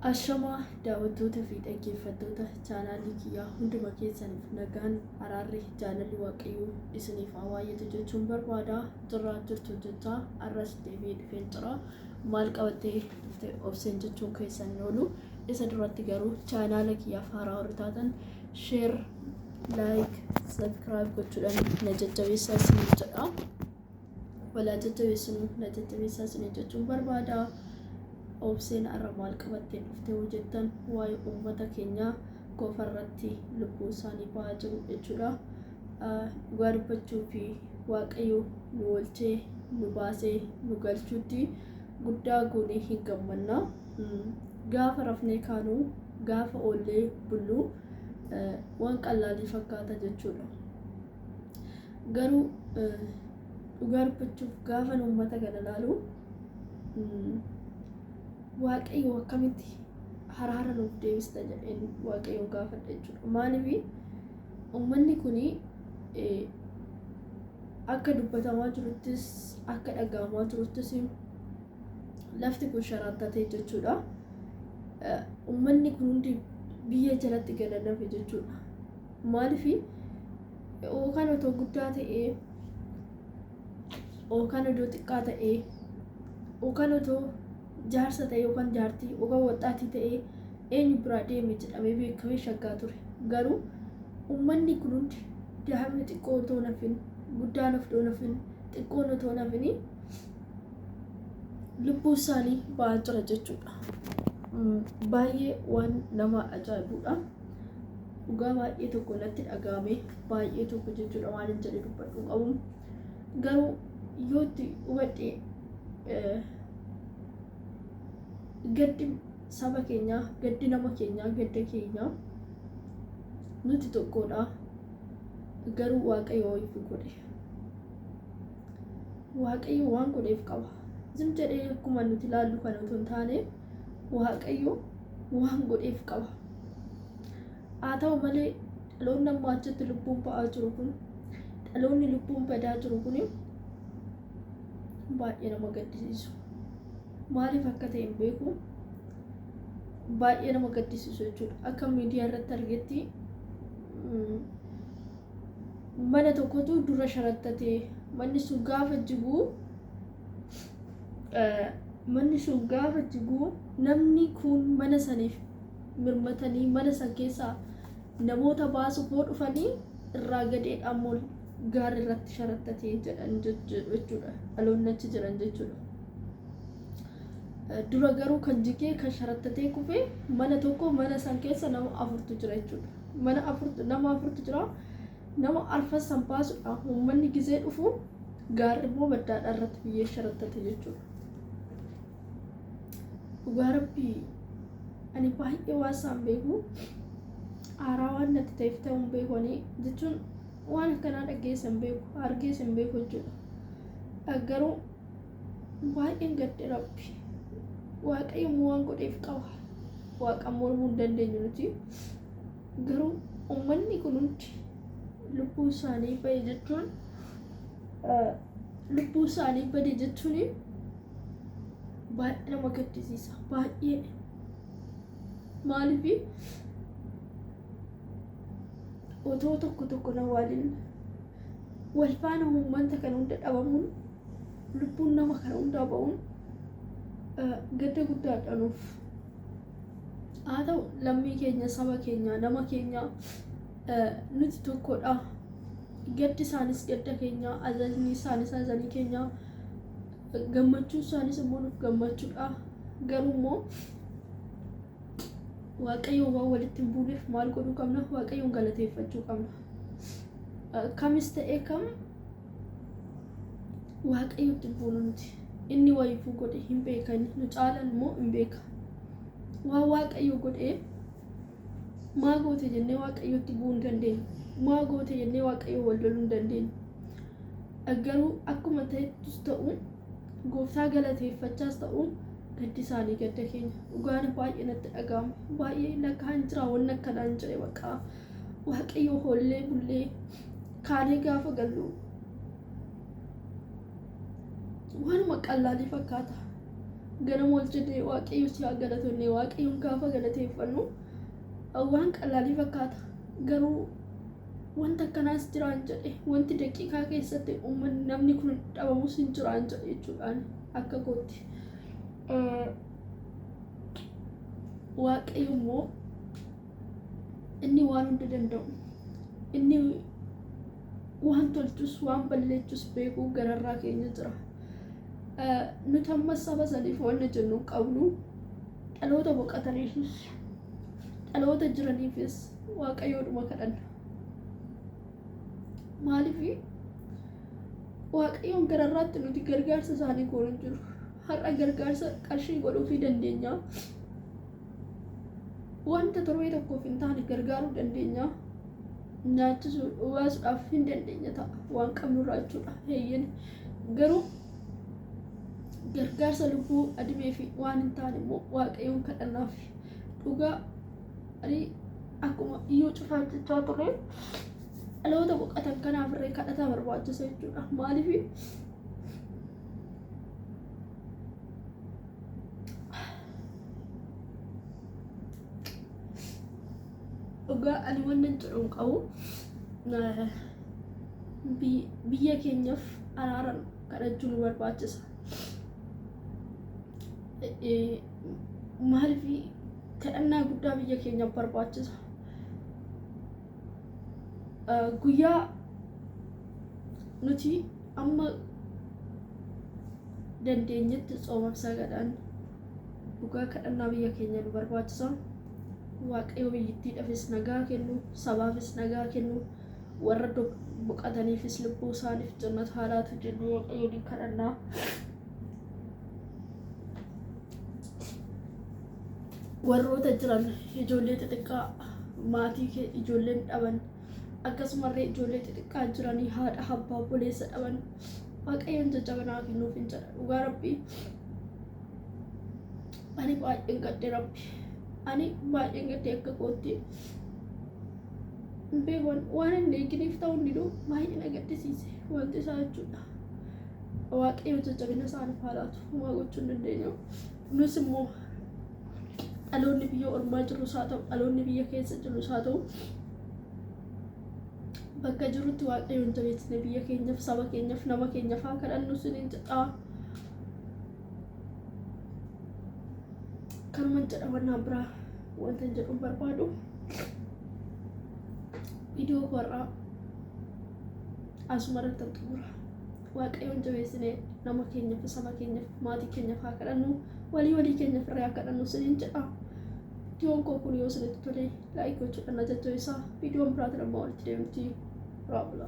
Ashamaa daawwattoota fi dhaggeeffattoota chaanaalii kiyyaa hunduma keessaniif nagaan araarri jaalalli waaqayyoo isiniif haa baay'atu jechuun barbaada. Jirraa jirtu jechaa arras deebi'ee dhufeen jira. Maal qabattee dhufte obseen jechuun keessan hin oolu. Isa duratti garuu chaanaala kiyyaaf haaraa warri taatan sheer, laayik, sabskiraayib gochuudhaan na jajjabeessaa isiniif jedha. Walaa jajjabeessinu na jajjabeessaa isiniin jechuun barbaada. Obseen har'a maal qabattee dhufte yoo jettan waa'ee uummata keenyaa gofarratti lubbuu isaanii ba'aa jiru jechuudha. Dhugaa dubbachuu fi Waaqayyo nu oolchee nu baasee nu galchuutti guddaa goonee hin gammanna. Gaafa rafnee kaanu gaafa oollee bullu waan qallaalii fakkaata jechuudha. Garuu dhugaa dubbachuuf gaafan uummata kana ilaalu Waaqayyo akkamitti haraara nuuf deebista jedheen Waaqayyoon gaafadha jechuudha. Maaliif uummanni kun akka dubbatamaa jiruttis akka dhaga'amaa jiruttis lafti kun sharaattatee jechuudha. Uummanni kun hundi biyya jalatti gad nafe jechuudha. Maaliif yookaan otoo guddaa ta'ee yookaan odoo xiqqaa ta'ee yookaan otoo jaarsa ta'ee yookaan jaartii yookaan waxxaatii ta'ee eenyu biraa deeme jedhamee beekamee shaggaa ture. Garuu uummanni kun hundi daa'imni xiqqoo otoo hin hafin, guddaan otoo hin hafin, xiqqoon otoo hin hafin lubbuu isaanii ba'aa jira jechuudha. Baay'ee waan nama ajaa'ibudha. Dhugaa baay'ee tokko natti dhaga'ame baay'ee tokko jechuudha waan hin jedhe dubbadhu hin qabu. Garuu yoo itti hubadhe gaddi saba keenyaa, gaddi nama keenyaa, gadda keenyaa nuti tokkodha. Garuu Waaqayyo ifi godhe. Waaqayyo waan godheef qaba. Zim jedhee akkuma nuti ilaallu kana otoo hin taane Waaqayyo waan godheef qaba. Haa ta'u malee dhaloonni amma achitti lubbuun ba'aa jiru kun dhaloonni lubbuun badaa jiru kun baay'ee nama gaddisiisu. Maaliif akka ta'e hin beeku. Baay'ee nama gaddisiisu jechuudha. Akka miidiyaa irratti argetti mana tokkotu dura sharattate manni sun gaafa jigu manni sun gaafa jigu namni kun mana saniif mirmatanii mana san keessaa namoota baasuuf hoo dhufanii irraa gadeedhaan moo gaarri irratti sharattate jedhan jechuudha. Dhaloonni achi jiran jechuudha. Dura garuu kan jigee kan sharattatee kufe mana tokko mana san keessa nama afurtu jira jechuudha. Mana afurtu nama afurtu jira. Nama arfan san baasuudhaaf uummanni gizee dhufu gaarri immoo baddaadhaa irratti biyyee sharattate jechuudha. Dhugaa rabbii ani baay'ee waan isaan beeku haaraa waan natti ta'eef ta'uu hin beeku ani jechuun waan akkanaa dhaggeessa hin beeku argees hin beeku jechuudha. Garuu baay'een gadde rabbi waaqayyo immoo waan godheef qaba waaqaan mormuu hin dandeenyu nuti garuu uummanni kun hundi lubbuu isaanii ba'e jechuun lubbuu isaanii bade jechuun baay'ee nama gaddisiisa baay'ee maaliif otoo tokko tokko na waliin wal faana uummata kana hunda dhabamuun lubbuun nama kana hundaa ba'uun gadda guddaadha nuuf. Haa ta'u lammii keenya saba keenya nama keenya nuti tokkodha. Gaddi isaanis gadda keenya azanni isaanis azanii keenya gammachuun isaanis immoo nuuf gammachuudha. Garuu immoo Waaqayyo waan walitti hin buuneef maal godhuu qabna? Waaqayyoon galateeffachuu qabna. Kamis ta'ee kam Waaqayyotti hin buunu nuti. Inni wayiifuu godhe hin beeka inni nu caalan immoo hin beeka. Waan Waaqayyo godhee maa goote jennee Waaqayyotti bu'uu hin dandeenyu. Maa goote jennee Waaqayyo wal loluu hin dandeenyu. Garuu akkuma ta'ettus ta'u gooftaa galateeffachaas ta'u gaddi isaanii gadda keenya. Dhugaan baay'ee natti dhaga'ame. Baay'ee lakkaa hin jira wanni akkanaa hin jire bakka Waaqayyo hoollee bullee kaanee gaafa gallu waanuma qallaalii fakkaata. Ganama ol jennee Waaqayyo si haa galatu jennee Waaqayyoon gaafa galateeffannu waan qalaalii fakkaata. Garuu wanta akkanaas jiraan jedhe, wanti daqiiqaa keessatti uummanni namni kun dhabamus hin jiraan jedhe jechuudhaan akka kootti. Waaqayyo immoo inni waan hunda danda'u, inni waan tolchus waan balleechus beeku gararraa keenya jira. Nuti ammas saba saniif wanna jennu hin qabnu. Dhaloota boqotaniifis dhaloota jiraniifis Waaqayyoodhuma kadhanna. Maaliif Waaqayyoon gararraatti nuti gargaarsa isaanii goonu hin jiru. Har'a gargaarsa qarshii godhuufii dandeenya. Wanta torbee tokkoof hin taane gargaaruu dandeenya. Nyaachisuu, dhugaasuudhaaf hin dandeenya ta'a. Waan qabnurraa jechuudha. Heeyyeen. Garuu gargaarsa lubbuu adimee fi waan hin taane immoo Waaqayyoon kadhannaaf. Dhugaa ani akkuma iyyuu cufaa jechaa ture, dhaloota boqotan kanaaf irree kadhataa barbaachisa jechuudha. Maaliif dhugaa ani wannan jedhu hin qabu. Biyya keenyaaf araaran kadhachuu nu barbaachisa. Maaliif kadhannaa guddaa biyya keenyaaf barbaachisa. Guyyaa nuti amma dandeenyetti tsoomaaf sagadaan dhugaa kadhannaa biyya keenya nu barbaachisa. Waaqayyo biyyittiidhaafis nagaa kennu, sabaafis nagaa kennu, warra boqotaniifis lubbuu isaaniif jannata haa laatu jennee Waaqayyoon hin kadhannaa. Warroota jiran ijoollee xixiqqaa maatii kee ijoolleen dhaban, akkasumallee ijoollee xixiqqaa jiranii haadha, abbaa, obboleessa dhaban, Waaqayyoon jajjabinaa kennuuf hin jedha. Dhugaa Rabbii ani baay'een gadde, Rabbi ani baay'een gadde. Akka kootti beekan waan hin eeginiif ta'uu hundinuu baay'ee na gaddisiise wanti isaa jechuudha. Waaqayyo jajjabina isaaniif haa laatu. Homaa gochuu hin dandeenyu. Nus immoo dhaloonni biyya ormaa jirus haa ta'u, dhaloonni biyya keessa jirus haa ta'u, bakka jirutti Waaqayyoon jabeessine biyya keenyaaf, saba keenyaaf, nama keenyaaf haa kadhannu isiniin jedha. Kanuman jedha, wannaan biraa wanta hin jedhu barbaadu. Viidiyoo koorraa asuma irratti xumura. Waaqayyoon jabeessine nama keenyaaf, saba keenyaaf, maatii keenyaaf haa kadhannu, walii walii keenyaaf irree haa kadhannu isiniin jedha. Viidiyoon koo kun yoo isinitti tole like gochuudhaan na jajjabeessaa. Viidiyoon biraatiin ammoo walitti deemti. Raabula.